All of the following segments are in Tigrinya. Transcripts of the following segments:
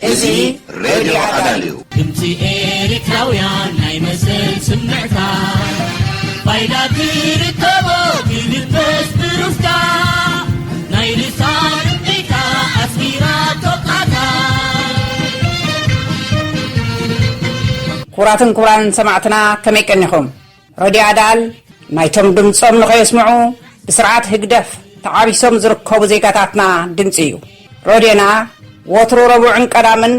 እዚ ሬድዮ ኣዳል እዩ። ድምፂ ኤርትራውያን ናይ መሰል ስምዕታ፣ ባይዳ ትርከቦ ትልበስ ብሩፍታ፣ ናይ ርእሳ ርምዒታ ኣስሚራ ቶቃታ። ክቡራትን ክቡራንን ሰማዕትና፣ ከመይ ቀኒኹም? ረድዮ ኣዳል ናይቶም ድምጾም ንኸየስምዑ ብስርዓት ህግደፍ ተዓቢሶም ዝርከቡ ዜጋታትና ድምጺ እዩ። ረድዮና ወትሩ ረቡዕን ቀዳምን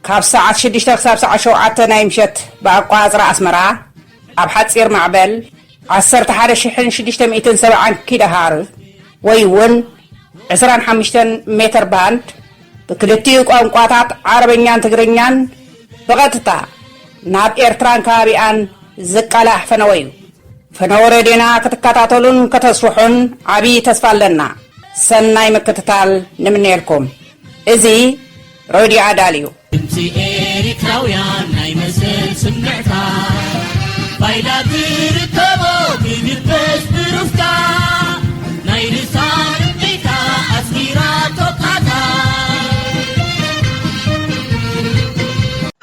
ካብ ሰዓት ሽዱሽተ ክሳብ ሰዓት ሸውዓተ ናይ ምሸት ብኣቋጽራ ኣስመራ ኣብ ሓጺር ማዕበል ዓሰርተ ሓደ ሽሕን ሽዱሽተ ሚእትን ሰብዓን ኪሎ ሃርዝ ወይ እውን ዕስራን ሓሙሽተን ሜተር ባንድ ብክልቲኡ ቋንቋታት ዓረበኛን ትግርኛን ብቐጥታ ናብ ኤርትራን ከባቢኣን ዝቃላሕ ፈነወ እዩ። ፈነወ ሬድዮና ክትከታተሉን ከተስፍሑን ዓብዪ ተስፋ ኣለና። ሰናይ ምክትታል ንምነየልኩም። እዚ ሬድዮ ኣዳል እዩ። ድምፂ ኤሪትራውያን ናይ መሰል ስምዕታ፣ ባይዳ ትርከቦ ትልበስ ብሩፍታ፣ ናይ ርእሳ ርምዒታ ኣስጊራ ቶቃታ።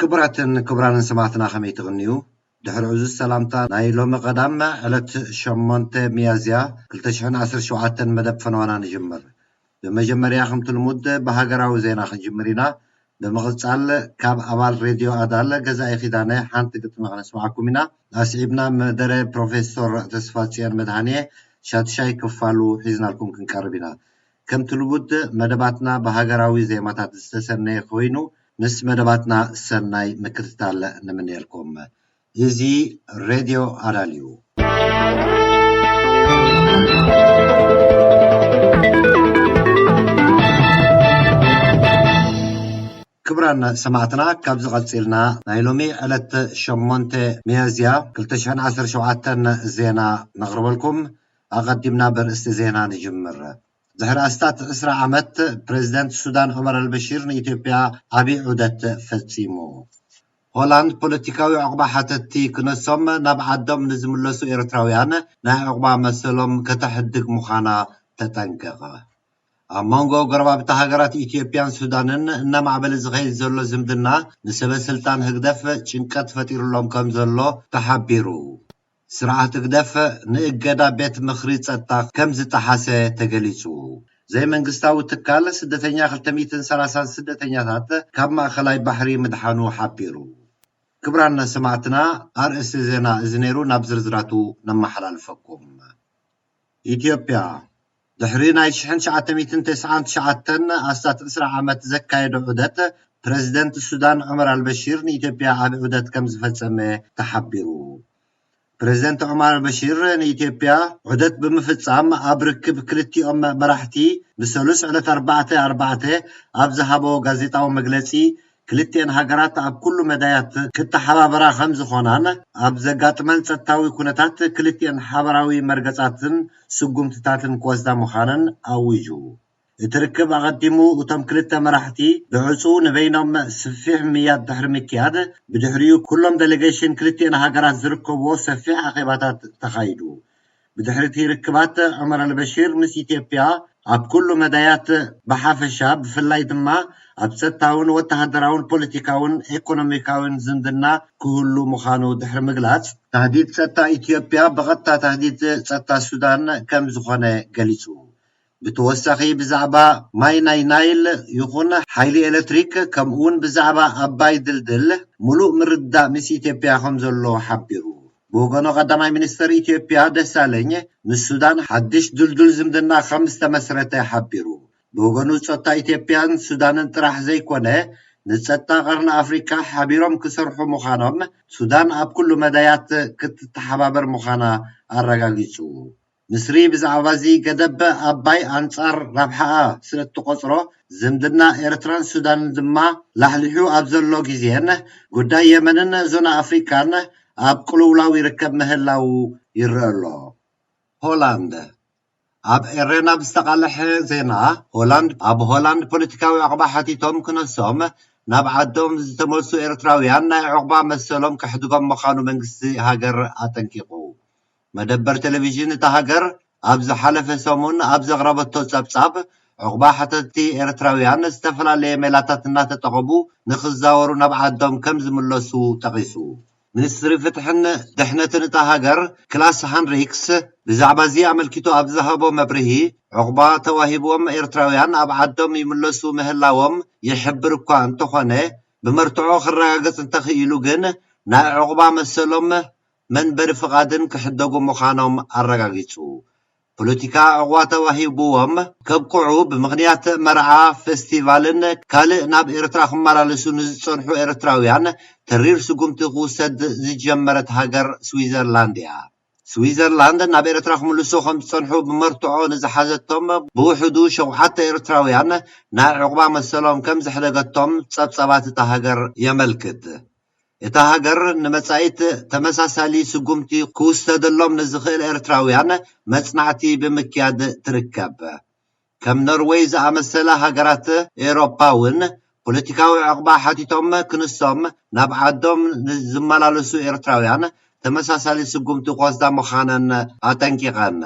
ክቡራትን ክቡራንን ሰማዕትና ከመይ ትቕንዩ? ድሕሪ ዕዙዝ ሰላምታ ናይ ሎሚ ቀዳም ዕለት ሸሞንተ ሚያዝያ ክልተ ሽሕን ዓሰርተ ሸውዓተን መደብ ፈነዋና ንጅምር። ብመጀመርያ ከምቲ ልሙድ ብሃገራዊ ዜና ክንጅምር ኢና። ብምቕጻል ካብ ኣባል ሬድዮ ኣዳል ገዛኢ ኪዳነ ሓንቲ ግጥሚ ከነስምዓኩም ኢና። ኣስዒብና መደረ ፕሮፌሶር ተስፋጽዮን መድሃኔ ሻድሻይ ክፋሉ ሒዝናልኩም ክንቀርብ ኢና። ከምቲ ልሙድ መደባትና ብሃገራዊ ዜማታት ዝተሰነየ ኮይኑ ምስ መደባትና ሰናይ ምክትታል ንምንየልኩም። እዚ ሬድዮ ኣዳል እዩ። ክቡራን ሰማዕትና፣ ካብዚ ቀጺልና ናይ ሎሚ ዕለት ሸሞንተ ሚያዝያ ክልተ ሽሕን ዓሰርተ ሸውዓተን ዜና ነቕርበልኩም። ኣቐዲምና በርእስቲ ዜና ንጅምር። ድሕሪ ኣስታት ዕስራ ዓመት፣ ፕሬዝደንት ሱዳን ዑመር ኣልበሺር ንኢትዮጵያ ዓቢ ዑደት ፈጺሙ። ሆላንድ ፖለቲካዊ ዑቕባ ሓተትቲ ክነሶም ናብ ዓዶም ንዝምለሱ ኤርትራውያን ናይ ዑቕባ መሰሎም ከተሕድግ ምዃና ተጠንቀቐ። ኣብ መንጎ ጎረባብቲ ሃገራት ኢትዮጵያን ሱዳንን እናማዕበለ ዝኸይድ ዘሎ ዝምድና ንሰበ ስልጣን ህግደፍ ጭንቀት ፈጢሩሎም ከም ዘሎ ተሓቢሩ። ስርዓት ህግደፍ ንእገዳ ቤት ምኽሪ ጸጥታ ከም ዝጠሓሰ ተገሊጹ። ዘይመንግስታዊ ትካል ስደተኛ ክልተ ሚእትን ሰላሳን ስደተኛታት ካብ ማእከላይ ባሕሪ ምድሓኑ ሓቢሩ። ክቡራን ሰማዕትና፣ ኣርእስቲ ዜና እዚ ነይሩ። ናብ ዝርዝራቱ ነመሓላልፈኩም። ኢትዮጵያ፣ ድሕሪ ናይ ሽሕን ትሽዓተ ሚእትን ተስዓን ትሽዓተን ኣስታት ዕስራ ዓመት ዘካየዶ ዑደት፣ ፕረዚደንት ሱዳን ዑመር ኣልበሺር ንኢትዮጵያ ዓቢ ዑደት ከም ዝፈጸመ ተሓቢሩ። ፕረዚደንት ዑመር ኣልበሺር ንኢትዮጵያ ዑደት ብምፍጻም፣ ኣብ ርክብ ክልቲኦም መራሕቲ ብሰሉስ ዕለት ኣርባዕተ ኣርባዕተ ኣብ ዝሃቦ ጋዜጣዊ መግለጺ፣ ክልቲኤን ሃገራት ኣብ ኩሉ መዳያት ክተሓባበራ ከም ዝኾናን፣ ኣብ ዘጋጥመን ጸጥታዊ ኩነታት ክልቲኤን ሓበራዊ መርገጻትን ስጉምትታትን ክወስዳ ምዃነን ኣዊጁ። እቲ ርክብ ኣቐዲሙ፣ እቶም ክልተ መራሕቲ ብዕጹው ንበይኖም ስፊሕ ምያድ ድሕሪ ምክያድ፣ ብድሕሪኡ ኩሎም ደሌጌሽን ክልቲኤን ሃገራት ዝርከብዎ ሰፊሕ ኣኼባታት ተኻይዱ። ብድሕሪ እቲ ርክባት፣ ዑመር ኣልበሺር ምስ ኢትዮጵያ ኣብ ኩሉ መዳያት ብሓፈሻ፣ ብፍላይ ድማ ኣብ ጸጥታውን ወተሃደራውን ፖለቲካውን ኤኮኖሚካውን ዝምድና ክህሉ ምዃኑ ድሕሪ ምግላጽ፣ ታህዲድ ጸጥታ ኢትዮጵያ ብቐጥታ ታህዲድ ጸጥታ ሱዳን ከም ዝኾነ ገሊጹ። ብተወሳኺ፣ ብዛዕባ ማይ ናይ ናይል ይኹን ሓይሊ ኤሌክትሪክ፣ ከምኡውን ብዛዕባ ኣባይ ድልድል ምሉእ ምርድዳእ ምስ ኢትዮጵያ ከም ዘሎ ሓቢሩ። ብወገኑ፣ ቀዳማይ ሚኒስተር ኢትዮጵያ ደሳለኝ ምስ ሱዳን ሓድሽ ድልዱል ዝምድና ከም ዝተመስረተ ሓቢሩ። ብወገኑ፣ ጸጥታ ኢትዮጵያን ሱዳንን ጥራሕ ዘይኮነ፣ ንጸጥታ ቀርኒ ኣፍሪካ ሓቢሮም ክሰርሑ ምዃኖም፣ ሱዳን ኣብ ኩሉ መዳያት ክትተሓባበር ምዃና ኣረጋጊጹ። ምስሪ ብዛዕባ እዚ ገደብ ኣባይ ኣንጻር ረብሓኣ ስለ እትቖጽሮ፣ ዝምድና ኤርትራን ሱዳንን ድማ ላሕሊሑ ኣብ ዘሎ ግዜን፣ ጉዳይ የመንን ዞና ኣፍሪካን ኣብ ቅልውላው ይርከብ ምህላዉ ይረአ ኣሎ። ሆላንድ። ኣብ ኤሬና ብዝተቓልሐ ዜና፣ ሆላንድ፣ ኣብ ሆላንድ ፖለቲካዊ ዑቕባ ሓቲቶም ክነሶም ናብ ዓዶም ዝተመልሱ ኤርትራውያን ናይ ዑቕባ መሰሎም ከሕድጎም ምዃኑ መንግስቲ ሃገር ኣጠንቂቑ። መደበር ቴሌቪዥን እታ ሃገር ኣብ ዝሓለፈ ሰሙን ኣብ ዘቕረበቶ ጸብጻብ፣ ዕቑባ ሓተትቲ ኤርትራውያን ዝተፈላለየ ሜላታት እናተጠቐሙ ንኽዛወሩ ናብ ዓዶም ከም ዝምለሱ ጠቒሱ። ሚኒስትሪ ፍትሕን ድሕነትን እታ ሃገር ክላስ ሃንሪክስ ብዛዕባ እዚ ኣመልኪቱ ኣብ ዝሃቦ መብርሂ፣ ዕቑባ ተዋሂብዎም ኤርትራውያን ኣብ ዓዶም ይምለሱ ምህላዎም ይሕብር እኳ እንተኾነ፣ ብመርትዖ ክረጋገጽ እንተኽኢሉ ግን ናይ ዕቑባ መሰሎም መንበሪ ፍቓድን ክሕደጉ ምዃኖም ኣረጋጊጹ። ፖለቲካ ዕቑባ ተዋሂብዎም ከብቅዑ ብምኽንያት መርዓ፣ ፌስቲቫልን ካልእ ናብ ኤርትራ ክመላለሱ ንዝጸንሑ ኤርትራውያን ተሪር ስጉምቲ ክውሰድ ዝጀመረት ሃገር ስዊዘርላንድ እያ። ስዊዘርላንድ ናብ ኤርትራ ክምልሱ ከም ዝጸንሑ ብመርትዖ ንዝሓዘቶም ብውሕዱ ሸውዓተ ኤርትራውያን ናይ ዕቑባ መሰሎም ከም ዘሕደገቶም ጸብጻባት እታ ሃገር የመልክት። እታ ሃገር ንመጻኢት ተመሳሳሊ ስጉምቲ ክውሰደሎም ንዝኽእል ኤርትራውያን መጽናዕቲ ብምክያድ ትርከብ። ከም ኖርወይ ዝኣመሰላ ሃገራት ኤውሮፓ እውን ፖለቲካዊ ዕቕባ ሓቲቶም ክንሶም ናብ ዓዶም ንዝመላለሱ ኤርትራውያን ተመሳሳሊ ስጉምቲ ክወስዳ ምዃነን ኣጠንቂቐን።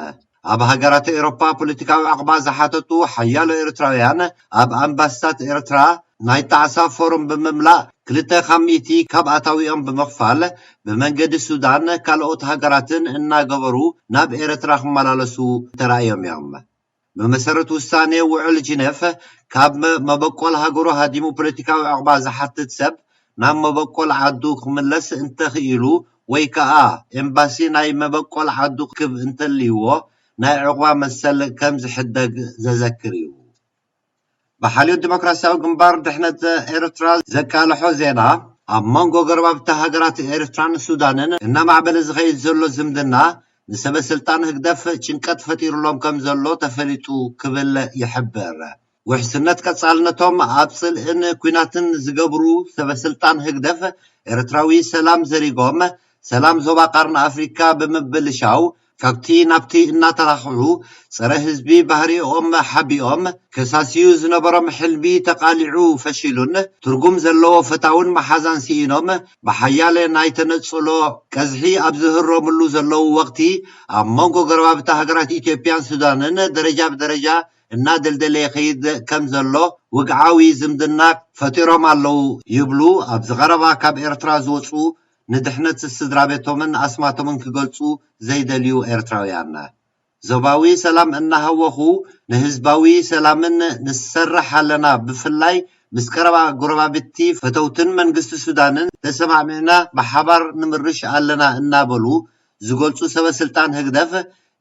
ኣብ ሃገራት ኤውሮፓ ፖለቲካዊ ዕቕባ ዝሓተቱ ሓያሎ ኤርትራውያን ኣብ ኣምባስታት ኤርትራ ናይ ጣዕሳ ፎርም ብምምላእ ክልተ ካብ ሚእቲ ካብ ኣታዊኦም ብምኽፋል ብመንገዲ ሱዳን ካልኦት ሃገራትን እናገበሩ ናብ ኤርትራ ክመላለሱ ተራእዮም እዮም። ብመሰረት ውሳኔ ውዕል ጂነፍ ካብ መ- መበቆል ሃገሩ ሃዲሙ ፖለቲካዊ ዕቕባ ዝሓትት ሰብ ናብ መበቆል ዓዱ ክምለስ እንተኽኢሉ ወይ ከኣ ኤምባሲ ናይ መበቆል ዓዱ ክብ እንተልይዎ ናይ ዕቑባ መሰል ከም ዝሕደግ ዘዘክር እዩ። ብሓልዮት ዲሞክራሲያዊ ግንባር ድሕነት ኤርትራ ዘቃልሖ ዜና፣ ኣብ መንጎ ጎረባብቲ ሃገራት ኤርትራን ሱዳንን እናማዕበለ ዝኸይድ ዘሎ ዝምድና ንሰበ ስልጣን ህግደፍ ጭንቀት ፈጢሩሎም ከም ዘሎ ተፈሊጡ ክብል ይሕብር። ውሕስነት ቀጻልነቶም ኣብ ጽልእን ኲናትን ዝገብሩ ሰበ ስልጣን ህግደፍ ኤርትራዊ ሰላም ዘሪጎም ሰላም ዞባ ቀርኒ ኣፍሪካ ብምብልሻው ካብቲ ናብቲ እናተራኽዑ ጸረ ህዝቢ ባህሪኦም ሓቢኦም ከሳስዩ ዝነበሮም ሕልሚ ተቓሊዑ ፈሺሉን ትርጉም ዘለዎ ፈታውን መሓዛን ስኢኖም ብሓያለ ናይ ተነጽሎ ቀዝሒ ኣብ ዝህረምሉ ዘለዉ ወቕቲ ኣብ መንጎ ጎረባብቲ ሃገራት ኢትዮጵያን ሱዳንን ደረጃ ብደረጃ እናደልደለ ይኸይድ ከም ዘሎ ውግዓዊ ዝምድና ፈጢሮም ኣለዉ ይብሉ ኣብዚ ቀረባ ካብ ኤርትራ ዝወጹ ንድሕነት ስድራ ቤቶምን ኣስማቶምን ክገልጹ ዘይደልዩ ኤርትራውያን። ዞባዊ ሰላም እናሃወኹ ንህዝባዊ ሰላምን ንሰርሕ ኣለና፣ ብፍላይ ምስ ቀረባ ጎረባብቲ ፈተውትን መንግስቲ ሱዳንን ተሰማሚዕና ብሓባር ንምርሽ ኣለና እናበሉ ዝገልጹ ሰበ ስልጣን ህግደፍ፣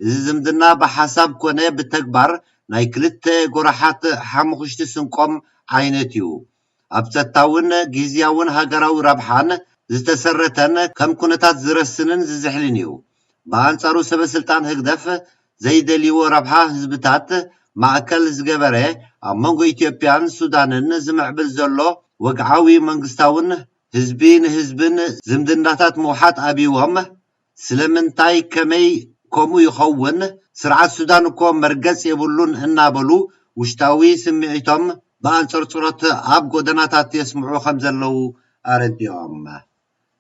እዚ ዝምድና ብሓሳብ ኮነ ብተግባር ናይ ክልተ ጎራሓት ሓሙኽሽቲ ስንቆም ዓይነት እዩ። ኣብ ጸጥታውን ግዝያውን ሃገራዊ ረብሓን ዝተሰረተን ከም ኩነታት ዝረስንን ዝዝሕልን እዩ። ብኣንጻሩ ሰበ ስልጣን ህግደፍ ዘይደልይዎ ረብሓ ህዝብታት ማእከል ዝገበረ ኣብ መንጎ ኢትዮጵያን ሱዳንን ዝምዕብል ዘሎ ወግዓዊ መንግስታውን ህዝቢ ንህዝብን ዝምድናታት ምውሓጥ ኣብይዎም ስለምንታይ ከመይ ከምኡ ይኸውን? ስርዓት ሱዳን እኮ መርገጽ የብሉን እናበሉ ውሽጣዊ ስምዒቶም ብኣንጸርጽሮት ኣብ ጎደናታት የስምዑ ከም ዘለዉ ኣረዲኦም።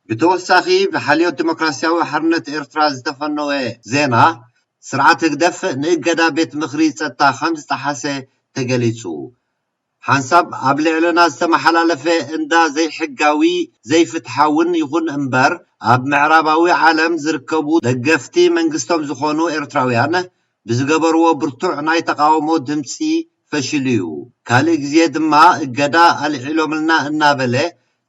ብተወሳኺ ብሓልዮት ዲሞክራሲያዊ ሓርነት ኤርትራ ዝተፈነወ ዜና ስርዓት ህግደፍ ንእገዳ ቤት ምኽሪ ጸጥታ ከም ዝጠሓሰ ተገሊጹ። ሓንሳብ ኣብ ልዕልና ዝተመሓላለፈ እንዳ ዘይሕጋዊ ዘይፍትሓውን ይኹን እምበር ኣብ ምዕራባዊ ዓለም ዝርከቡ ደገፍቲ መንግስቶም ዝኾኑ ኤርትራውያን ብዝገበርዎ ብርቱዕ ናይ ተቓውሞ ድምፂ ፈሽሉ እዩ። ካልእ ግዜ ድማ እገዳ ኣልዒሎምልና እናበለ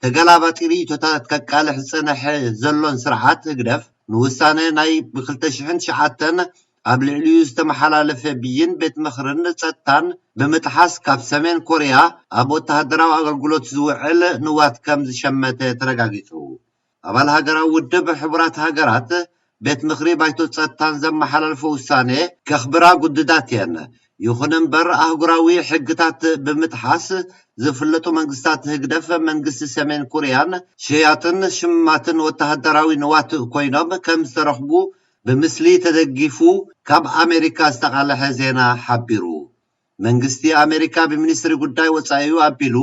ተገላባጢ ርእይቶታት ከቃልሕ ዝጸነሐ ዘሎን ስርዓት ህግደፍ ንውሳነ ናይ ብ ክልተ ሽሕን ትሽዓተን ኣብ ልዕሊኡ ዝተመሓላለፈ ብይን ቤት ምኽርን ጸጥታን ብምጥሓስ ካብ ሰሜን ኮርያ ኣብ ወተሃደራዊ ኣገልግሎት ዝውዕል ንዋት ከም ዝሸመተ ተረጋጊጹ። ኣባል ሃገራዊ ውድብ ሕቡራት ሃገራት ቤት ምኽሪ ባይቶ ጸጥታን ዘመሓላልፎ ውሳኔ ከኽብራ ጉድዳት እየን። ይኹን እምበር ኣህጉራዊ ሕግታት ብምጥሓስ ዝፍለጡ መንግስታት ህግደፍ መንግስቲ ሰሜን ኮርያን ሸያጥን ሽማትን ወተሃደራዊ ንዋት ኮይኖም ከም ዝተረኽቡ ብምስሊ ተደጊፉ ካብ ኣሜሪካ ዝተቓለሐ ዜና ሓቢሩ። መንግስቲ ኣሜሪካ ብሚኒስትሪ ጉዳይ ወጻኢኡ ኣቢሉ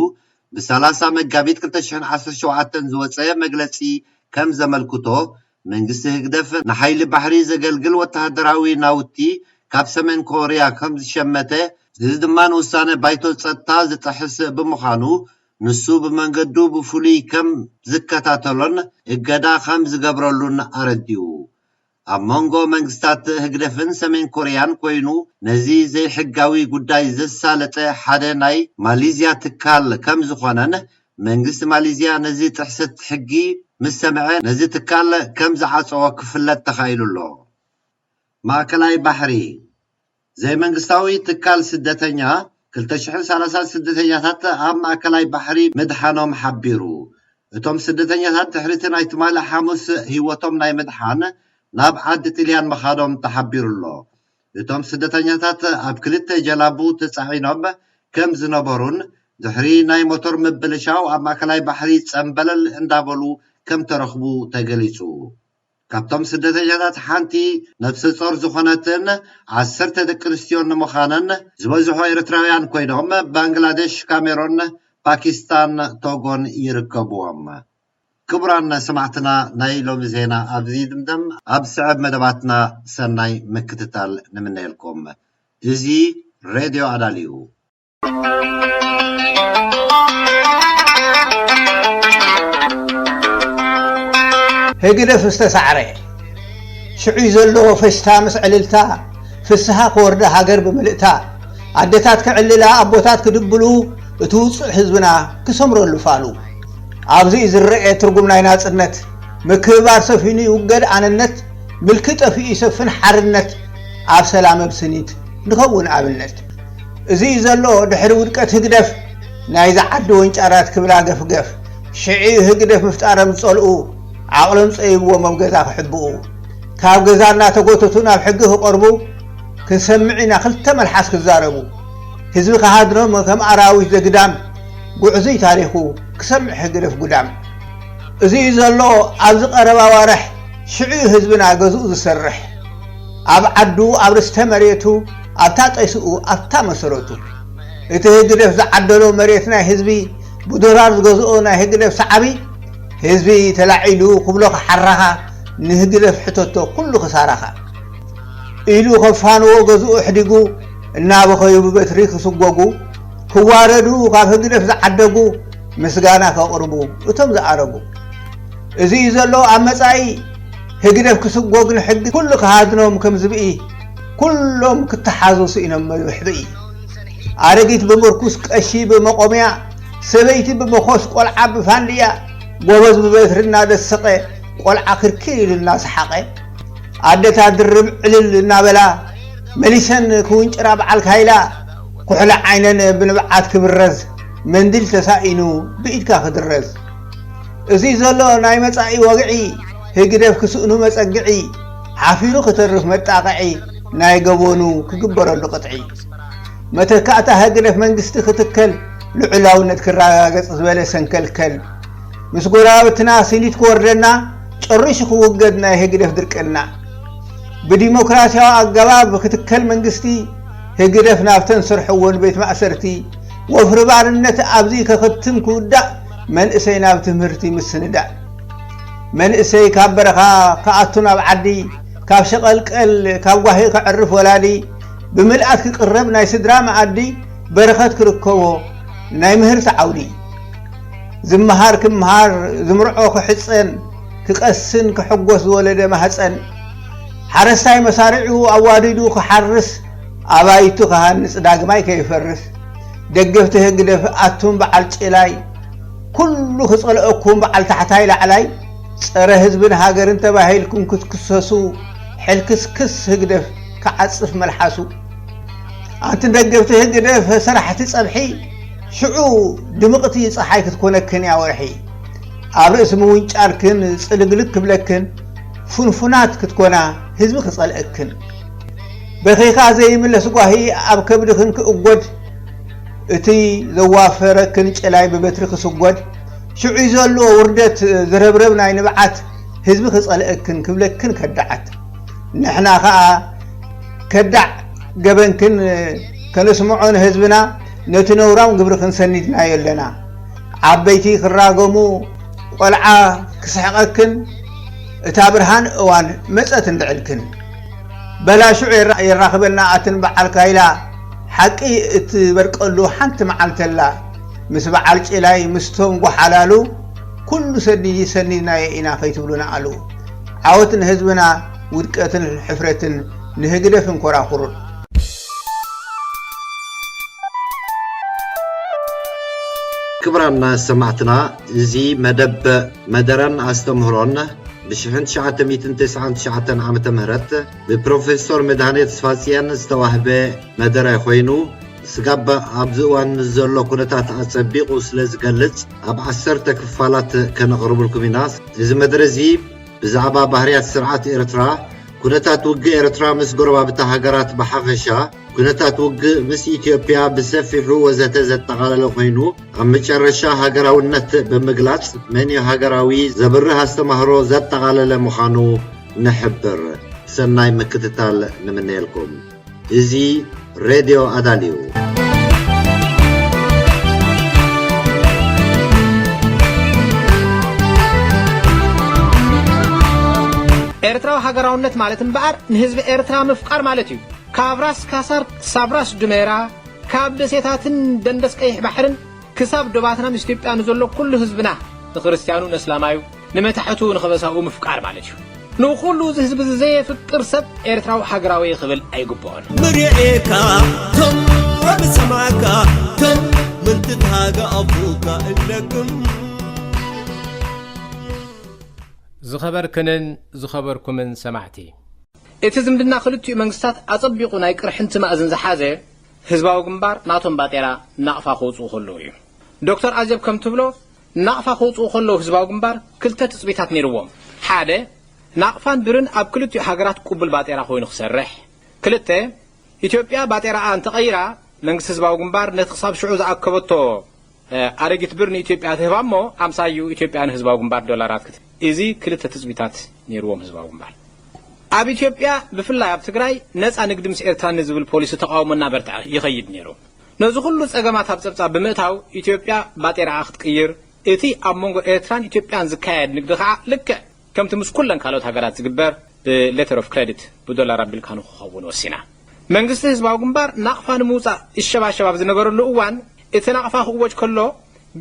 ብሰላሳ መጋቢት ክልተ ሽሕን ዓሰርተ ሸውዓተን ዝወጸ መግለጺ ከም ዘመልክቶ መንግስቲ ህግደፍ ንሓይሊ ባሕሪ ዘገልግል ወተሃደራዊ ናውቲ ካብ ሰሜን ኮርያ ከም ዝሸመተ እዚ ድማ ንውሳነ ባይቶ ጸጥታ ዝጥሕስ ብምዃኑ፣ ንሱ ብመንገዱ ብፍሉይ ከም ዝከታተሎን እገዳ ከም ዝገብረሉን ኣረዲኡ። ኣብ መንጎ መንግስታት ህግደፍን ሰሜን ኮርያን ኮይኑ ነዚ ዘይሕጋዊ ጉዳይ ዘሳለጠ ሓደ ናይ ማሊዝያ ትካል ከም ዝኾነን፣ መንግስቲ ማሊዝያ ነዚ ጥሕሰት ሕጊ ምስ ሰምዐ ነዚ ትካል ከም ዝዓጸዎ ክፍለጥ ተኻኢሉ ኣሎ። ማእከላይ ባሕሪ። ዘይመንግስታዊ ትካል ስደተኛ ክልተ ሽሕን ሰላሳን ስደተኛታት ኣብ ማእከላይ ባሕሪ ምድሓኖም ሓቢሩ። እቶም ስደተኛታት ድሕሪ እቲ ናይ ትማሊ ሓሙስ ህይወቶም ናይ ምድሓን ናብ ዓዲ ጥልያን ምኻዶም ተሓቢሩ ኣሎ። እቶም ስደተኛታት ኣብ ክልተ ጀላቡ ተጻዒኖም ከም ዝነበሩን ድሕሪ ናይ ሞተር ምብልሻው ኣብ ማእከላይ ባሕሪ ጸምበለል እንዳበሉ ከም ተረኽቡ ተገሊጹ። ካብቶም ስደተኛታት ሓንቲ ነፍሰ ጾር ዝኾነትን ዓሰርተ ደቂ ኣንስትዮ ንምዃነን ዝበዝሑ ኤርትራውያን ኮይኖም ባንግላዴሽ፣ ካሜሮን፣ ፓኪስታን፣ ቶጎን ይርከብዎም። ክቡራን ሰማዕትና ናይ ሎሚ ዜና ኣብዚ ይድምደም። ኣብ ስዕብ መደባትና ሰናይ ምክትታል ንምነየልኩም። እዚ ሬድዮ ኣዳል እዩ። ህግደፍ ዝተሳዕረ ሽዑ ዘሎ ፈሽታ ምስ ዕልልታ ፍስሃ ክወርዳ ሃገር ብምልእታ ኣደታት ክዕልላ ኣቦታት ክድብሉ እቲ ውፁዕ ህዝብና ክሰምረሉ ፋሉ ኣብዚ ዝረአ ትርጉም ናይ ናፅነት ምክብባር ሰፊኑ ይውገድ ኣነነት ምልኪ ጠፊኡ ይሰፍን ሓርነት ኣብ ሰላም ኣብ ስኒት ንኸውን ኣብነት እዚ እዩ ዘሎ ድሕሪ ውድቀት ህግደፍ ናይዚ ዓዲ ወንጫራት ክብላ ገፍገፍ ሽዒ ህግደፍ ምፍጣሮም ዝጸልኡ ዓቕሎም ጸይብዎም ኣብ ገዛ ክሕብኡ ካብ ገዛ እናተጎተቱ ናብ ሕጊ ክቐርቡ ክንሰምዕ ኢና ክልተ መልሓስ ክዛረቡ ህዝቢ ክሃድኖም ከም ኣራዊት ዘግዳም ጉዕዙይ ታሪኹ ክሰምዕ ህግደፍ ጉዳም እዚ እዩ ዘሎ ኣብዚ ቀረባ ዋርሕ ሽዑ ህዝብና ገዝኡ ዝሰርሕ ኣብ ዓዱ ኣብ ርስተ መሬቱ ኣብታ ጠይስኡ ኣብታ መሰረቱ እቲ ህግደፍ ዝዓደሎ መሬት ናይ ህዝቢ ብዶላር ዝገዝኦ ናይ ህግደፍ ሰዓቢ ህዝቢ ተላዒሉ ክብሎ ክሓራኻ ንህግደፍ ሕተቶ ኩሉ ክሳራኻ ኢሉ ከፋንዎ ገዝኡ ኣሕዲጉ እናበኸዩ ብበትሪ ክስጎጉ ክዋረዱ ካብ ህግደፍ ዝዓደጉ ምስጋና ከቕርቡ እቶም ዝኣረጉ እዚ እዩ ዘሎ ኣብ መጻኢ ህግደፍ ክስጎግ ንሕጊ ኩሉ ክሃድኖም ከም ዝብኢ ኩሎም ክተሓዙ ስኢኖም መብሕብኢ ኣረጊት ብምርኩስ ቀሺ ብመቆምያ ሰበይቲ ብመኾስ ቆልዓ ብፋንድያ ጎበዝ ብበትሪ እናደሰቐ ቆልዓ ክርኪር ኢሉ እናሰሓቐ ኣደታት ድርብ ዕልል እናበላ መሊሰን ክውንጭራ በዓል ካይላ ኩሕሊ ዓይነን ብንብዓት ክብረዝ መንዲል ተሳኢኑ ብኢድካ ክድረዝ እዚ ዘሎ ናይ መጻኢ ወግዒ ህግደፍ ክስእኑ መጸግዒ ሓፊሩ ክተርፍ መጣቕዒ ናይ ገበኑ ክግበረሉ ቅጥዒ መተካእታ ህግደፍ መንግስቲ ክትከል ልዑላውነት ክረጋገጽ ዝበለ ሰንከልከል ምስ ጎረባብትና ስኒት ክወርደና ጨሪሹ ክውገድ ናይ ህግደፍ ድርቅና ብዲሞክራሲያዊ ኣገባብ ክትከል መንግስቲ ህግደፍ ናብተን ስርሕዎ ንቤት ማእሰርቲ ወፍሪ ባርነት ኣብዚ ከኽትም ክውዳእ መንእሰይ ናብ ትምህርቲ ምስንዳእ መንእሰይ ካብ በረኻ ክኣቱ ናብ ዓዲ ካብ ሸቐልቀል ካብ ጓሂ ከዕርፍ ወላዲ ብምልኣት ክቅረብ ናይ ስድራ መኣዲ በረኸት ክርከቦ ናይ ምህርቲ ዓውዲ ዝመሃር ክምሃር ዝምርዖ ክሕፀን ክቀስን ክሕጎስ ዝወለደ ማህፀን ሓረስታይ መሳርዒኡ ኣዋዲዱ ክሓርስ ኣባይቱ ክሃንፅ ዳግማይ ከይፈርስ ደገፍቲ ህግደፍ ኣቱም በዓል ጭላይ ኩሉ ክፀልአኩም በዓል ታሕታይ ላዕላይ ፀረ ህዝብን ሃገርን ተባሂልኩም ክትክሰሱ ሕልክስክስ ህግደፍ ክዓፅፍ መልሓሱ ኣንትን ደገፍቲ ህግደፍ ሰራሕቲ ፀብሒ ሽዑ ድምቕቲ ፀሓይ ክትኮነክን እያ ወርሒ ኣብ ርእሲ ምውንጫልክን ጽልግልግ ክብለክን ፍንፉናት ክትኮና ህዝቢ ክጸልአክን በኺኻ ዘይምለስ ጓሂ ኣብ ከብድኽን ክእጎድ እቲ ዘዋፈረክን ጨላይ ብበትሪ ክስጎድ ሽዑ ዘሎ ውርደት ዝረብረብ ናይ ንብዓት ህዝቢ ክጸልአክን ክብለክን ከዳዓት ንሕና ኸኣ ከዳዕ ገበንክን ከነስምዖ ንህዝብና ነቲ ነውራም ግብርኽን ሰኒድናዮ ኣለና። ዓበይቲ ክራገሙ ቆልዓ ክስሕቐክን እታ ብርሃን እዋን መጸት እንድዕልክን። በላ ሽዑ የራኽበና ኣትን በዓል ካይላ ሓቂ እትበርቀሉ ሓንቲ መዓልቲ ኣላ። ምስ በዓል ጭላይ፣ ምስቶም ጓሓላሉ፣ ኩሉ ሰዲዲ ሰኒድናዮ ኢና ከይትብሉና ኣለዉ። ዓወት ንህዝብና፣ ውድቀትን ሕፍረትን ንህግደፍን ኮራኹሩን። ክብራና ሰማዕትና፣ እዚ መደብ መደረን ኣስተምህሮን ብሽሕን ትሽዓተ ሚእትን ተስዓን ትሽዓተን ዓመተ ምህረት ብፕሮፌሶር መድሃኔ ተስፋጽየን ዝተዋህበ መደረ ኮይኑ፣ ስጋብ ኣብዚ እዋን ንዘሎ ኩነታት ኣጸቢቑ ስለ ዝገልጽ፣ ኣብ ዓሰርተ ክፋላት ከነቕርብልኩም ኢና። እዚ መደረ እዚ ብዛዕባ ባህርያት ስርዓት ኤርትራ፣ ኩነታት ውግእ ኤርትራ ምስ ጎረባብታ ሃገራት ብሓፈሻ፣ ኩነታት ውግእ ምስ ኢትዮጵያ ብሰፊሑ ወዘተ ዘጠቓለለ ኮይኑ፣ ኣብ መጨረሻ ሃገራውነት ብምግላጽ መን እዩ ሃገራዊ ዘብርህ ኣስተምህሮ ዘጠቓለለ ምዃኑ ንሕብር። ሰናይ ምክትታል ንምነየልኩም። እዚ ሬድዮ ኣዳልዩ። ኤርትራዊ ሃገራውነት ማለት እምበኣር ንህዝቢ ኤርትራ ምፍቃር ማለት እዩ። ካብ ራስ ካሳር ክሳብ ራስ ዱሜራ፣ ካብ ደሴታትን ደንደስ ቀይሕ ባሕርን ክሳብ ዶባትና ምስ ኢትዮጵያ ንዘሎ ኩሉ ህዝብና፣ ንክርስትያኑ ንእስላማዩ፣ ንመታሕቱ ንኸበሳኡ ምፍቃር ማለት እዩ። ንኹሉ እዚ ህዝቢ እዚ ዘየፍቅር ሰብ ኤርትራዊ ሃገራዊ ክብል ኣይግብኦን። ምርኤካ ቶም ወብሰማዕካ ቶም ምንትት ሃገ ኣፉካ እለግም ዝኸበርክንን ዝኸበርኩምን ሰማዕቲ፣ እቲ ዝምድና ክልቲኡ መንግስታት ኣጸቢቑ ናይ ቅርሕንቲ ማእዝን ዝሓዘ ህዝባዊ ግንባር ናቶም ባጤራ ናቕፋ ክውጽኡ ከለዉ እዩ። ዶክተር ኣዜብ ከም ትብሎ ናቕፋ ክውጽኡ ከለዉ ህዝባዊ ግንባር ክልተ ትጽቢታት ነይርዎም። ሓደ፣ ናቕፋን ብርን ኣብ ክልቲኡ ሃገራት ቅቡል ባጤራ ኮይኑ ክሰርሕ። ክልተ፣ ኢትዮጵያ ባጤራኣ እንተቐይራ መንግስቲ ህዝባዊ ግንባር ነቲ ክሳብ ሽዑ ዝኣከበቶ ኣረጊት ብር ንኢትዮጵያ ትህባ እሞ ኣምሳይኡ ኢትዮጵያ ንህዝባዊ ግንባር ዶላራት ክት እዚ ክልተ ትጽቢታት ነይርዎም ህዝባዊ ግንባር። ኣብ ኢትዮጵያ ብፍላይ ኣብ ትግራይ ነጻ ንግዲ ምስ ኤርትራ ንዝብል ፖሊሲ ተቓውሞ እናበርትዐ ይኸይድ ነይሩ። ነዚ ኩሉ ጸገማት ኣብ ጸብጻብ ብምእታው ኢትዮጵያ ባጤራኣ ክትቅይር እቲ ኣብ መንጎ ኤርትራን ኢትዮጵያን ዝካየድ ንግዲ ከዓ ልክዕ ከምቲ ምስ ኩለን ካልኦት ሃገራት ዝግበር ብ letter of credit ብዶላር ኣቢልካ ንክኸውን ወሲና። መንግስቲ ህዝባዊ ግንባር ናቕፋ ንምውፃእ ይሸባሸብ ኣብ ዝነበረሉ እዋን እቲ ናቕፋ ክእወጅ ከሎ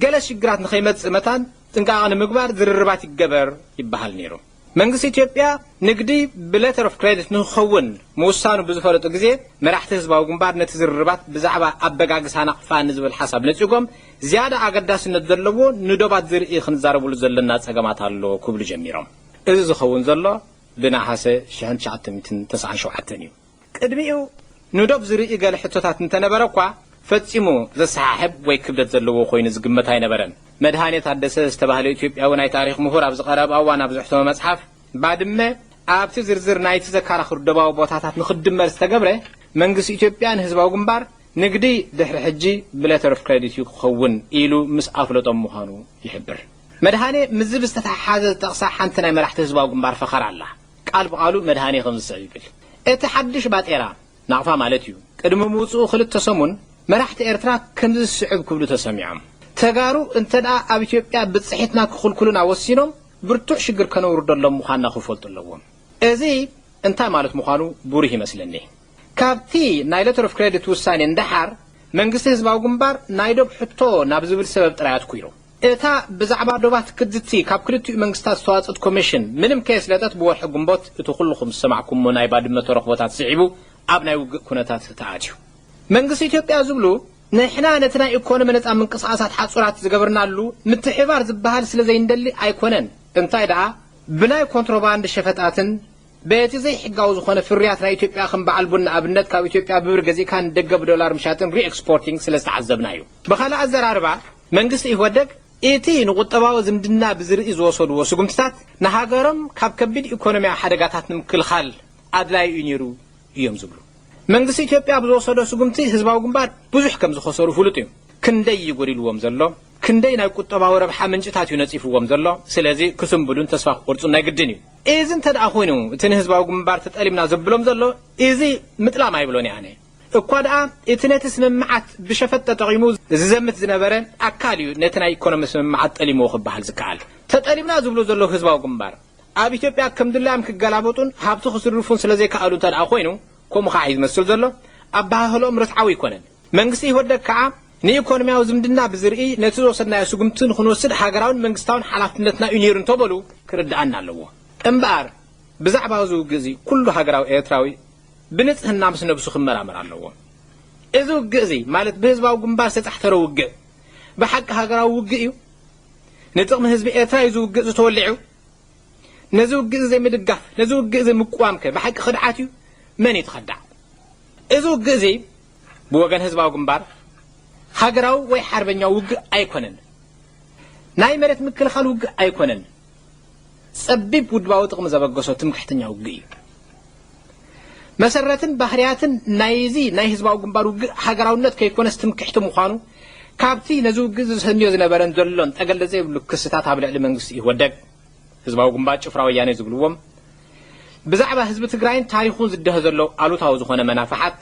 ገለ ሽግራት ንኸይመፅእ መታን ጥንቃቐ ንምግባር ዝርርባት ይገበር ይበሃል ነይሩ። መንግስቲ ኢትዮጵያ ንግዲ ብ letter of credit ንክኸውን ምውሳኑ ብዝፈለጡ ግዜ መራሕቲ ህዝባዊ ግንባር ነቲ ዝርርባት ብዛዕባ ኣበጋግሳ ናቕፋ ንዝብል ሓሳብ ነፂጎም ዝያዳ ኣገዳስነት ዘለዎ ንዶባት ዝርኢ ክንዛረብሉ ዘለና ፀገማት ኣሎ ክብሉ ጀሚሮም። እዚ ዝኸውን ዘሎ ብነሓሰ ሽሕን ትሽዓተ ሚእትን ተስዓን ሸውዓተን እዩ። ቅድሚኡ ንዶብ ዝርኢ ገለ ሕቶታት እንተነበረ እኳ ፈጺሙ ዘሰሓሕብ ወይ ክብደት ዘለዎ ኮይኑ ዝግመት ኣይነበረን። መድሃኔ ታደሰ ዝተባህለ ኢትዮጵያዊ ናይ ታሪኽ ምሁር ኣብ ዝቐረበ እዋን ኣብ ዘሕተሞ መጽሓፍ ባድመ ኣብቲ ዝርዝር ናይቲ ዘከራኽር ዶባዊ ቦታታት ንኽድመር ዝተገብረ መንግስቲ ኢትዮጵያ ንህዝባዊ ግንባር ንግዲ ድሕሪ ሕጂ ብ letter of credit እዩ ክኸውን ኢሉ ምስ ኣፍለጦም ምዃኑ ይሕብር። መድሃኔ ምስዚ ብዝተተሓሓዘ ዝጠቕሳ ሓንቲ ናይ መራሕቲ ህዝባዊ ግንባር ፈኸራ ኣላ። ቃል ብቓሉ መድሃኔ ከምዚ ዝስዕብ ይብል። እቲ ሓድሽ ባጤራ፣ ናቕፋ ማለት እዩ፣ ቅድሚ ምውጽኡ ክልተ ሰሙን መራሕቲ ኤርትራ ከምዚ ዝስዕብ ክብሉ ተሰሚዖም። ተጋሩ እንተ ደኣ ኣብ ኢትዮጵያ ብጽሒትና ክኽልኩሉና ወሲኖም ብርቱዕ ሽግር ከነውርደሎም ምዃንና ክፈልጡ ኣለዎም። እዚ እንታይ ማለት ምዃኑ ብሩህ ይመስለኒ። ካብቲ ናይ letter of credit ውሳኔ ንደሓር መንግስቲ ህዝባዊ ግንባር ናይ ዶብ ሕቶ ናብ ዝብል ሰበብ ጥራይ ኣትኲሩ። እታ ብዛዕባ ዶባት ክድቲ ካብ ክልቲኡ መንግስታት ዝተዋጽእት ኮሚሽን ምንም ከየስለጠት ብወርሒ ግንቦት እቲ ኩልኹም ዝሰማዕኩሞ ናይ ባድመ ተረኽቦታት ስዒቡ ኣብ ናይ ውግእ ኩነታት ተኣትዩ። መንግስቲ ኢትዮጵያ ዝብሉ ንሕና ነቲ ናይ ኢኮኖሚ ነጻ ምንቅስቓሳት ሓጹራት ዝገበርናሉ ምትሕባር ዝበሃል ስለ ዘይንደሊ ኣይኮነን። እንታይ ደኣ ብናይ ኮንትሮባንድ ሸፈጣትን በቲ ዘይሕጋዊ ዝኾነ ፍርያት ናይ ኢትዮጵያ ከም በዓል ቡን ንኣብነት ካብ ኢትዮጵያ ብብር ገዚእካ ንደገ ብዶላር ምሻጥን ሪኤክስፖርቲንግ ስለ ዝተዓዘብና እዩ። ብኻልእ ኣዘራርባ መንግስቲ ኢህወደግ እቲ ንቁጠባዊ ዝምድና ብዝርኢ ዝወሰድዎ ስጉምትታት ንሃገሮም ካብ ከቢድ ኢኮኖሚያዊ ሓደጋታት ንምክልኻል ኣድላዪ እዩ ነይሩ እዮም ዝብሉ። መንግስቲ ኢትዮጵያ ኣብ ዝወሰዶ ስጉምቲ ህዝባዊ ግንባር ብዙሕ ከም ዝኸሰሩ ፍሉጥ እዩ። ክንደይ እዩ ጎዲልዎም ዘሎ፣ ክንደይ ናይ ቁጠባዊ ረብሓ ምንጭታት እዩ ነፂፍዎም ዘሎ። ስለዚ ክስንብዱን ተስፋ ክቆርፁን ናይ ግድን እዩ። እዚ እንተ ደኣ ኮይኑ እቲ ንህዝባዊ ግንባር ተጠሊምና ዘብሎም ዘሎ እዚ ምጥላም ኣይብሎን እየ ኣነ። እኳ ደኣ እቲ ነቲ ስምምዓት ብሸፈጥ ተጠቒሙ ዝዘምት ዝነበረ ኣካል እዩ ነቲ ናይ ኢኮኖሚ ስምምዓት ጠሊምዎ ክበሃል ዝከኣል። ተጠሊምና ዝብሉ ዘለዉ ህዝባዊ ግንባር ኣብ ኢትዮጵያ ከም ድላዮም ክገላበጡን ሃብቲ ክዝርፉን ስለ ዘይከኣሉ እንተ ደኣ ኮይኑ፣ ከምኡ ኸዓ እዩ ዝመስል ዘሎ። ኣበሃህልኦም ርትዓዊ ኣይኮነን። መንግስቲ ኢህወደግ ከዓ ንኢኮኖሚያዊ ዝምድና ብዝርኢ ነቲ ዝወሰድናዮ ስጉምቲ ንክንወስድ ሃገራውን መንግስታውን ሓላፍነትና እዩ ነይሩ እንተበሉ ክርድኣና ኣለዎ። እምበኣር ብዛዕባ እዚ ውግእ እዚ ኩሉ ሃገራዊ ኤርትራዊ ብንጽህና ምስ ነብሱ ክመራመር ኣለዎ። እዚ ውግእ እዚ ማለት ብህዝባዊ ግንባር ዝተጻሕተረ ውግእ ብሓቂ ሃገራዊ ውግእ እዩ? ንጥቕሚ ህዝቢ ኤርትራ እዩ እዚ ውግእ እዚ ተወሊዑ? ነዚ ውግእ እዚ ዘይምድጋፍ፣ ነዚ ውግእ እዚ ምቅዋም ከ ብሓቂ ክድዓት እዩ? መን እዩ እቲ ከዳዕ? እዚ ውግእ እዚ ብወገን ህዝባዊ ግንባር ሃገራዊ ወይ ሓርበኛዊ ውግእ ኣይኮነን። ናይ መሬት ምክልኻል ውግእ ኣይኮነን። ጸቢብ ውድባዊ ጥቕሚ ዘበገሶ ትምክሕተኛ ውግእ እዩ። መሰረትን ባህርያትን ናይዚ ናይ ህዝባዊ ግንባር ውግእ ሃገራውነት ከይኮነስ ትምክሕቲ ምዃኑ ካብቲ ነዚ ውግእ ዝሰንዮ ዝነበረን ዘሎን ጠገለ ዘይብሉ ክስታት ኣብ ልዕሊ መንግስቲ ኢህወደግ፣ ህዝባዊ ግንባር ጭፍራ ወያኔ ዝብልዎም፣ ብዛዕባ ህዝቢ ትግራይን ታሪኹን ዝደሀ ዘሎ ኣሉታዊ ዝኾነ መናፍሓት፣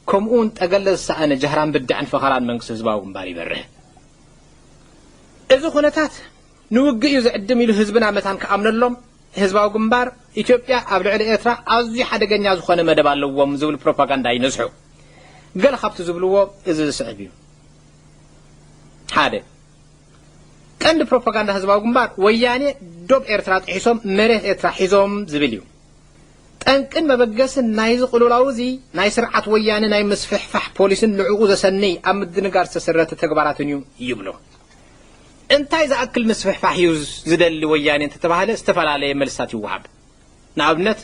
ከምኡ እውን ጠገለ ዝሰኣነ ጀህራን ብድዕን ፈኸራን መንግስቲ ህዝባዊ ግንባር ይበርህ። እዚ ኩነታት ንውግእ እዩ ዝዕድም ኢሉ ህዝብና መታን ክኣምነሎም፣ ህዝባዊ ግንባር ኢትዮጵያ ኣብ ልዕሊ ኤርትራ ኣዝዩ ሓደገኛ ዝኾነ መደብ ኣለዎም ዝብል ፕሮፓጋንዳ ይነዝሑ። ገለ ካብቲ ዝብልዎ እዚ ዝስዕብ እዩ። ሓደ፣ ቀንዲ ፕሮፓጋንዳ ህዝባዊ ግንባር ወያኔ ዶብ ኤርትራ ጥሒሶም መሬት ኤርትራ ሒዞም ዝብል እዩ። ጠንቅን መበገስን ናይዚ ቅልውላው እዚ ናይ ስርዓት ወያነ ናይ ምስፍሕፋሕ ፖሊስን ንዕኡ ዘሰንይ ኣብ ምድንጋር ዝተሰረተ ተግባራትን እዩ ይብሉ። እንታይ ዝኣክል ምስፍሕፋሕ እዩ ዝደሊ ወያኔ እንተተባህለ ዝተፈላለየ መልስታት ይወሃብ። ንኣብነት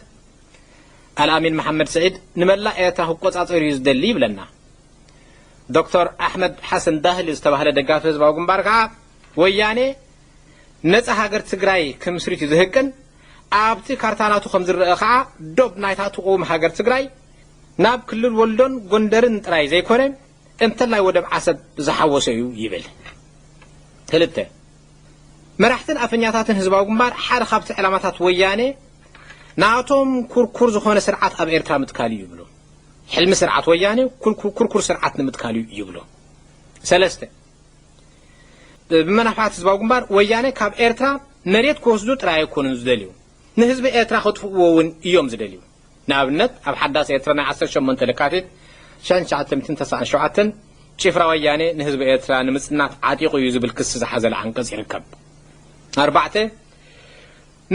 ኣልኣሚን መሓመድ ስዒድ ንመላእ ኤርትራ ክቆጻጸር እዩ ዝደሊ ይብለና። ዶክተር ኣሕመድ ሓሰን ዳህሊ ዝተባህለ ደጋፊ ህዝባዊ ግንባር ከዓ ወያኔ ነጻ ሃገር ትግራይ ክምስሪት እዩ ዝህቅን፣ ኣብቲ ካርታ ናቱ ከም ዝረአ ከዓ ዶብ ናይታ ትቕውም ሃገር ትግራይ ናብ ክልል ወልዶን ጎንደርን ጥራይ ዘይኮነ እንተላይ ወደብ ዓሰብ ዝሓወሰ እዩ ይብል። ክልተ፣ መራሕትን ኣፈኛታትን ህዝባዊ ግንባር ሓደ ካብቲ ዕላማታት ወያኔ ናቶም ኩርኩር ዝኾነ ስርዓት ኣብ ኤርትራ ምትካል እዩ ይብሉ። ሕልሚ ስርዓት ወያኔ ኩርኩር ስርዓት ንምትካል እዩ ይብሉ። ሰለስተ፣ ብመናፍሓት ህዝባዊ ግንባር ወያኔ ካብ ኤርትራ መሬት ክወስዱ ጥራይ ኣይኮኑን ዝደልዩ፣ ንህዝቢ ኤርትራ ከጥፍእዎ እውን እዮም ዝደልዩ። ንኣብነት ኣብ ሓዳስ ኤርትራ ናይ ዓሰርተ ሸሞንተ ለካቲት ሸሕን ትሽዓተ ሚእትን ተስዓን ሸውዓተን ጭፍራ ወያኔ ንህዝቢ ኤርትራ ንምጽናት ዓጢቑ እዩ ዝብል ክሲ ዝሓዘለ ዓንቀጽ ይርከብ። ኣርባዕተ፣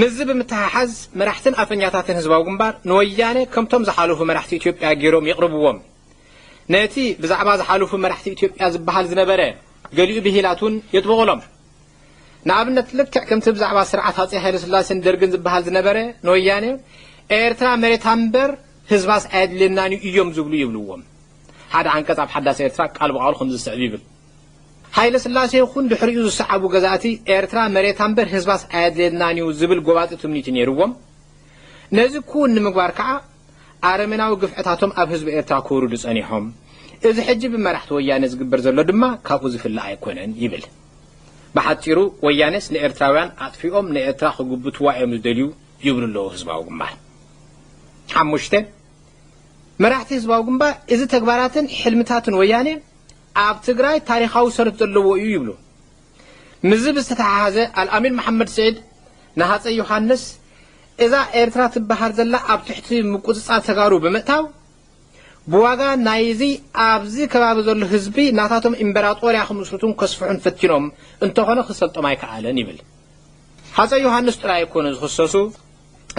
ምስዚ ብምትሓሓዝ መራሕትን ኣፈኛታትን ህዝባዊ ግንባር ንወያነ ከምቶም ዝሓለፉ መራሕቲ ኢትዮጵያ ገይሮም የቕርብዎም። ነቲ ብዛዕባ ዝሓለፉ መራሕቲ ኢትዮጵያ ዝበሃል ዝነበረ ገሊኡ ብሂላት እውን የጥብቑሎም። ንኣብነት ልክዕ ከምቲ ብዛዕባ ስርዓት ሃፀይ ሃይለስላሴን ደርግን ዝበሃል ዝነበረ ንወያነ ኤርትራ መሬታ እምበር ህዝባስ ኣየድልየናን እዩ እዮም ዝብሉ ይብልዎም። ሓደ ዓንቀፅ ኣብ ሓዳስ ኤርትራ ቃል ብቓሉ ከምዚ ዝስዕብ ይብል። ሃይለ ስላሴ ይኹን ድሕሪኡ ዝሰዓቡ ገዛእቲ ኤርትራ መሬታ እምበር ህዝባስ ኣየድልየናን እዩ ዝብል ጎባጢ ትምኒት ነይርዎም። ነዚ ክውን ንምግባር ከዓ ኣረሜናዊ ግፍዕታቶም ኣብ ህዝቢ ኤርትራ ክውርዱ ጸኒሖም። እዚ ሕጂ ብመራሕቲ ወያነ ዝግበር ዘሎ ድማ ካብኡ ዝፍለ ኣይኮነን ይብል። ብሓጺሩ ወያኔስ ንኤርትራውያን ኣጥፊኦም ንኤርትራ ክጉብትዋ እዮም ዝደልዩ ይብሉ ኣለዉ ህዝባዊ ግንባር። ሓሙሽተ፣ መራሕቲ ህዝባዊ ግንባር እዚ ተግባራትን ሕልምታትን ወያኔ ኣብ ትግራይ ታሪኻዊ ሰረት ዘለዎ እዩ ይብሉ። ምስዚ ብዝተተሓሓዘ ኣልኣሚን መሓመድ ስዒድ ንሃፀይ ዮሃንስ እዛ ኤርትራ ትበሃል ዘላ ኣብ ትሕቲ ምቁፅፃር ተጋሩ ብምእታው ብዋጋ ናይዚ ኣብዚ ከባቢ ዘሎ ህዝቢ ናታቶም ኢምበራጦርያ ክምስርቱን ከስፍሑን ፈቲኖም እንተኾነ ክሰልጦም ኣይከኣለን ይብል። ሃፀይ ዮሃንስ ጥራይ ኣይኮነ ዝኽሰሱ፣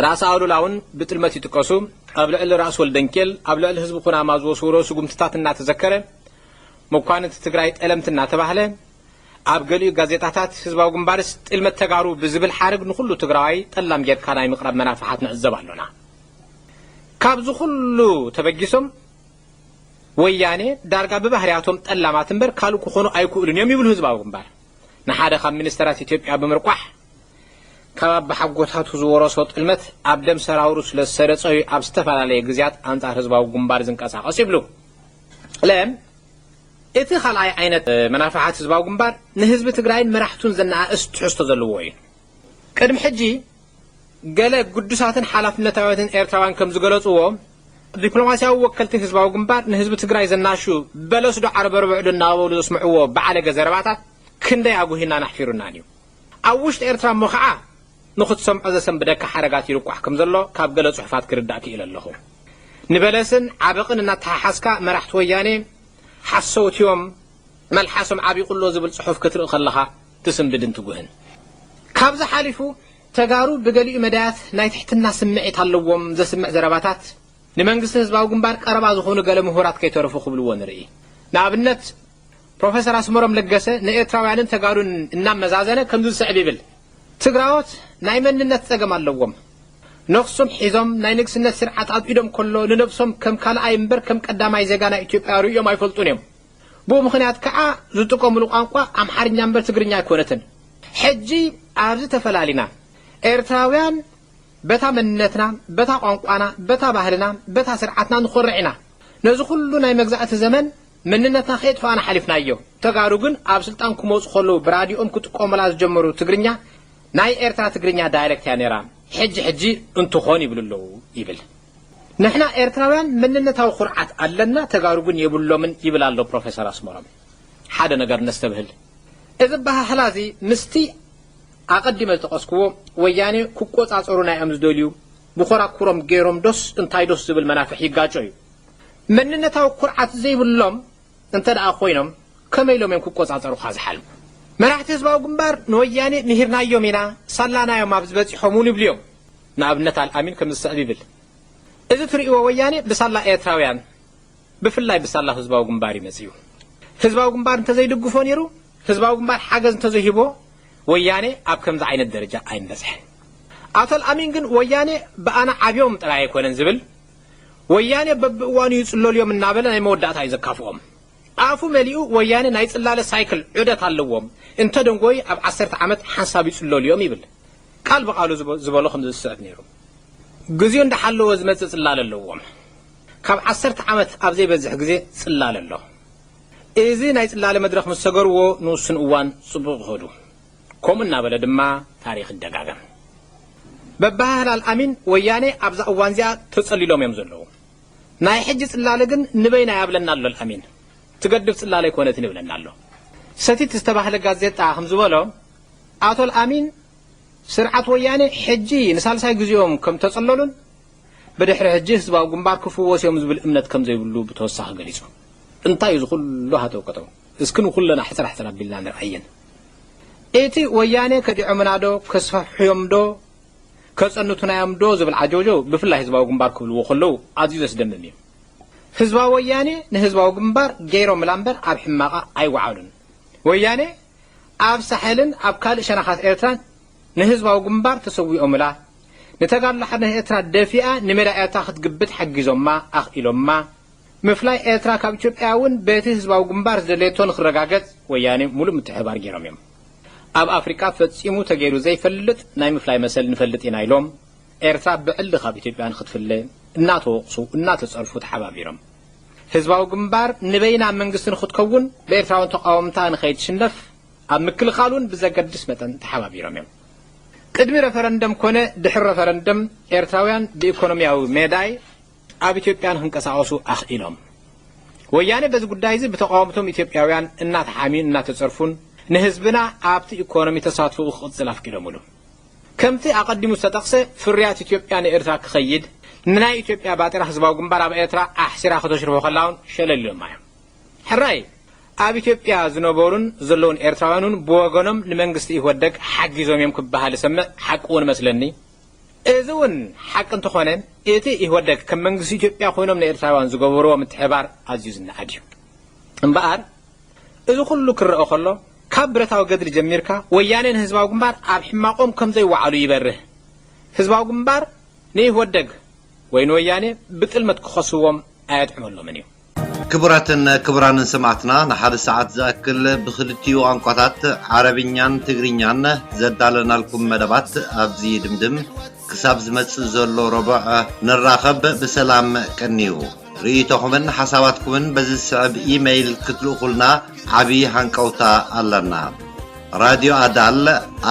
ራእሲ ኣሉላ እውን ብጥልመት ይጥቀሱ። ኣብ ልዕሊ ራእሲ ወልደንኬል ኣብ ልዕሊ ህዝቢ ኩናማ ዝወስውሮ ስጉምትታት እናተዘከረ መኳንንቲ ትግራይ ጠለምቲ እናተባህለ ኣብ ገሊኡ ጋዜጣታት ህዝባዊ ግንባርስ ጥልመት ተጋሩ ብዝብል ሓረግ ንኹሉ ትግራዋይ ጠላም ጌርካ ናይ ምቕራብ መናፍሓት ንዕዘብ ኣሎና። ካብዚ ኩሉ ተበጊሶም ወያኔ ዳርጋ ብባህርያቶም ጠላማት እምበር ካልእ ክኾኑ ኣይክእሉን እዮም ይብሉ ህዝባዊ ግንባር። ንሓደ ካብ ሚኒስተራት ኢትዮጵያ ብምርቋሕ ካብ ኣባሓጎታቱ ዝወረሶ ጥልመት ኣብ ደም ሰራውሩ ስለ ዝሰረጸ እዩ ኣብ ዝተፈላለየ ግዜያት ኣንጻር ህዝባዊ ግንባር ዝንቀሳቐስ ይብሉ። ለም እቲ ካልኣይ ዓይነት መናፍሓት ህዝባዊ ግንባር ንህዝቢ ትግራይን መራሕቱን ዘነኣእስ ትሕዝቶ ዘለዎ እዩ። ቅድሚ ሕጂ ገለ ግዱሳትን ሓላፍነታውያትን ኤርትራውያን ከም ዝገለጽዎ ዲፕሎማስያዊ ወከልቲ ህዝባዊ ግንባር ንህዝቢ ትግራይ ዘናሹ በለስ ዶ ዓረበርብዕ ዶ እናበሉ ዘስምዕዎ በዓለገ ዘረባታት ክንደይ ኣጉሂናን ኣሕፊሩናን እዩ። ኣብ ውሽጢ ኤርትራ እሞ ኸዓ ንኽትሰምዖ ዘሰንብደካ ሓረጋት ይርቋሕ ከም ዘሎ ካብ ገለ ጽሑፋት ክርዳእ ክኢለ ኣለኹ። ንበለስን ዓበቕን እናተሓሓዝካ መራሕቲ ወያኔ ሓሰውቲ እዮም፣ መልሓሶም ዓቢቑ ኣሎ ዝብል ጽሑፍ ክትርኢ ከለኻ ትስንብድን ትጉህን። ካብዚ ሓሊፉ ተጋሩ ብገሊኡ መዳያት ናይ ትሕትና ስምዒት ኣለዎም ዘስምዕ ዘረባታት ንመንግስቲ ህዝባዊ ግንባር ቀረባ ዝኾኑ ገለ ምሁራት ከይተረፉ ክብልዎ ንርኢ። ንኣብነት ፕሮፌሰር ኣስመሮም ለገሰ ንኤርትራውያንን ተጋሩን እናመዛዘነ ከምዚ ዝስዕብ ይብል። ትግራዎት ናይ መንነት ጸገም ኣለዎም። ነኽሶም ሒዞም ናይ ንግስነት ስርዓት ኣብ ኢዶም ከሎ ንነብሶም ከም ካልኣይ እምበር ከም ቀዳማይ ዜጋ ናይ ኢትዮጵያ ርእዮም ኣይፈልጡን እዮም። ብኡ ምኽንያት ከዓ ዝጥቀምሉ ቋንቋ ኣምሓርኛ እምበር ትግርኛ ኣይኮነትን። ሕጂ ኣብዚ ተፈላሊና ኤርትራውያን በታ መንነትና፣ በታ ቋንቋና፣ በታ ባህልና፣ በታ ስርዓትና ንኾርዕ ኢና። ነዚ ኩሉ ናይ መግዛእቲ ዘመን መንነትና ከየጥፋእና ሓሊፍናዮ። ተጋሩ ግን ኣብ ስልጣን ክመፁ ከለዉ ብራዲኦም ክጥቀሙላ ዝጀመሩ ትግርኛ ናይ ኤርትራ ትግርኛ ዳይለክት እያ ነይራ። ሕጂ ሕጂ እንትኾን ይብሉ ኣለዉ ይብል። ንሕና ኤርትራውያን መንነታዊ ኩርዓት ኣለና፣ ተጋሩ ግን የብሎምን ይብል ኣሎ ፕሮፌሰር ኣስመሮም። ሓደ ነገር ነስተብህል። እዚ ኣበሃህላ እዚ ምስቲ ኣቐዲመ ዝጠቐስክዎ ወያኔ ክቆጻጸሩና እዮም ዝደልዩ፣ ብኮራኩሮም ገይሮም ዶስ እንታይ ዶስ ዝብል መናፍሕ ይጋጮ እዩ። መንነታዊ ኩርዓት ዘይብሎም እንተ ደኣ ኮይኖም ከመይ ኢሎም እዮም ክቆጻጸሩኻ ዝሓልሙ? መራሕቲ ህዝባዊ ግንባር ንወያኔ ምሂርናዮም ኢና፣ ሳላናዮም ኣብዚ በጺሖም እውን ይብሉ እዮም። ንኣብነት ኣልኣሚን ከም ዝስዕብ ይብል። እዚ ትርእይዎ ወያኔ ብሳላ ኤርትራውያን ብፍላይ ብሳላ ህዝባዊ ግንባር እዩ መጺኡ። ህዝባዊ ግንባር እንተዘይድግፎ ነይሩ፣ ህዝባዊ ግንባር ሓገዝ እንተዘይሂቦ ወያኔ ኣብ ከምዚ ዓይነት ደረጃ ኣይምበጽሐን። ኣቶ ኣልኣሚን ግን ወያኔ ብኣና ዓብዮም ጥራይ ኣይኮነን ዝብል፣ ወያኔ በብእዋኑ ይጽለልዮም እናበለ ናይ መወዳእታ እዩ ዘካፍኦም። ኣፉ መሊኡ ወያነ ናይ ጽላለ ሳይክል ዑደት ኣለዎም፣ እንተ ደንጎዩ ኣብ ዓሰርተ ዓመት ሓንሳብ ይጽለሉ እዮም ይብል። ቃል ብቓሉ ዝቦ-፣ ዝበሎ ከም ዝስዕብ ነይሩ። ግዜኡ እንዳሓለወ ዝመጽእ ጽላለ ኣለዎም። ካብ ዓሰርተ ዓመት ኣብ ዘይበዝሕ ግዜ ጽላለ ኣሎ። እዚ ናይ ጽላለ መድረኽ ምስ ሰገርዎ ንውሱን እዋን ጽቡቕ ይኸዱ። ከምኡ እናበለ ድማ ታሪኽ ይደጋገም። በባህላል ኣሚን ወያኔ ኣብዛ እዋን እዚኣ ተጸሊሎም እዮም ዘለዉ። ናይ ሕጂ ጽላለ ግን ንበይና ያብለና ኣሎ ኣልኣሚን። ትገድፍ ጽላለ ኣይኮነትን ይብለና ኣሎ። ሰቲት ዝተባህለ ጋዜጣ ከም ዝበሎ፣ ኣቶ ኣልኣሚን ስርዓት ወያኔ ሕጂ ንሳልሳይ ግዜኦም ከም ተጸለሉን ብድሕሪ ሕጂ ህዝባዊ ግንባር ክፍወስ እዮም ዝብል እምነት ከም ዘይብሉ ብተወሳኺ ገሊጹ። እንታይ እዩ እዚ ኩሉ ሃተው ከተው? እስኪ ንኩለና ሕጽር ሕጽር ኣቢልና ንርኣየን። እቲ ወያኔ ከዲዖምና ዶ፣ ከስፋሕፍሖም ዶ፣ ከጸንቱና እዮም ዶ ዝብል ዓጀውጀው ብፍላይ ህዝባዊ ግንባር ክብልዎ ከለዉ ኣዝዩ ዘስደምም እዩ። ህዝባዊ ወያኔ ንህዝባዊ ግንባር ገይሮምላ እምበር ኣብ ሕማቓ ኣይወዓሉን። ወያኔ ኣብ ሳሕልን ኣብ ካልእ ሸነኻት ኤርትራን ንህዝባዊ ግንባር ተሰዊኦምላ፣ ንተጋድሎ ሓርነት ኤርትራ ደፊኣ ንሜዳ ኤርትራ ክትግብት ሓጊዞማ፣ ኣኽኢሎማ። ምፍላይ ኤርትራ ካብ ኢትዮጵያ እውን በቲ ህዝባዊ ግንባር ዝደለየቶ ንክረጋገጽ ወያኔ ሙሉእ ምትሕብባር ገይሮም እዮም። ኣብ ኣፍሪቃ ፈጺሙ ተገይሩ ዘይፈልጥ ናይ ምፍላይ መሰል ንፈልጥ ኢና ኢሎም ኤርትራ ብዕሊ ካብ ኢትዮጵያ ንክትፍለ እናተወቕሱ እናተጸርፉ ተሓባቢሮም። ህዝባዊ ግንባር ንበይና መንግስቲ ንክትከውን ብኤርትራውያን ተቃወምታ ንኸይትሽነፍ ኣብ ምክልኻል እውን ብዘገድስ መጠን ተሓባቢሮም እዮም። ቅድሚ ረፈረንደም ኮነ ድሕሪ ረፈረንደም ኤርትራውያን ብኢኮኖሚያዊ ሜዳይ ኣብ ኢትዮጵያ ንክንቀሳቐሱ ኣኽኢሎም። ወያኔ በዚ ጉዳይ እዚ ብተቃወምቶም ኢትዮጵያውያን እናተሓምዩን እናተጸርፉን ንህዝብና ኣብቲ ኢኮኖሚ ተሳትፎኡ ክቕጽል ኣፍቂዶምሉ። ከምቲ ኣቐዲሙ ዝተጠቕሰ ፍርያት ኢትዮጵያ ንኤርትራ ክኸይድ ንናይ ኢትዮጵያ ባጤራ ህዝባዊ ግንባር ኣብ ኤርትራ ኣሕሲራ ከተሽርፎ ከላ እውን ሸለል ኢሎማ እዮም። ሕራይ ኣብ ኢትዮጵያ ዝነበሩን ዘለውን ኤርትራውያን እውን ብወገኖም ንመንግስቲ ኢህወደግ ሓጊዞም እዮም ክበሃል እሰምዕ፣ ሓቂ እውን እመስለኒ። እዚ እውን ሓቂ እንተኾነ እቲ ኢህወደግ ከም መንግስቲ ኢትዮጵያ ኮይኖም ንኤርትራውያን ዝገበርዎ ምትሕብባር ኣዝዩ ዝነኣድ እዩ። እምበኣር እዚ ኩሉ ክረአ ከሎ ካብ ብረታዊ ገድሊ ጀሚርካ ወያነ ንህዝባዊ ግንባር ኣብ ሕማቖም ከም ዘይወዓሉ ይበርህ። ህዝባዊ ግንባር ንኢህወደግ ወይ ንወያነ ብጥልመት ክኸስዎም ኣየጥዕመሎምን እዩ። ክቡራትን ክቡራንን ሰማዕትና፣ ንሓደ ሰዓት ዝኣክል ብኽልቲኡ ቋንቋታት ዓረብኛን ትግርኛን ዘዳለናልኩም መደባት ኣብዚ ይድምድም። ክሳብ ዝመጽእ ዘሎ ረቡዕ ንራኸብ። ብሰላም ቀንዩ። ርእይቶኹምን ሓሳባትኩምን በዚ ዝስዕብ ኢመይል ክትልእኹልና ዓቢ ሃንቀውታ ኣለና። ራድዮ ኣዳል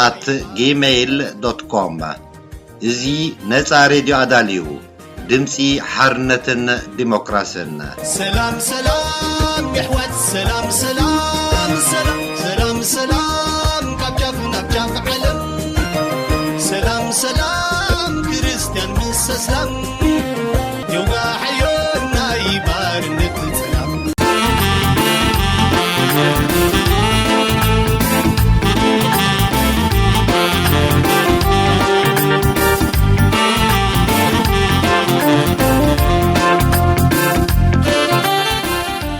ኣት ጂመይል ዶት ኮም። እዚ ነጻ ሬድዮ ኣዳል እዩ። ድምጺ ሓርነትን ዲሞክራስን። ሰላም ሰላም የሕዋት፣ ሰላም ሰላም ሰላም፣ ሰላም ሰላም ካብ ጫፍ ናብ ጫፍ ዓለም። ሰላም ሰላም ክርስትያን ምስ ኣስላም።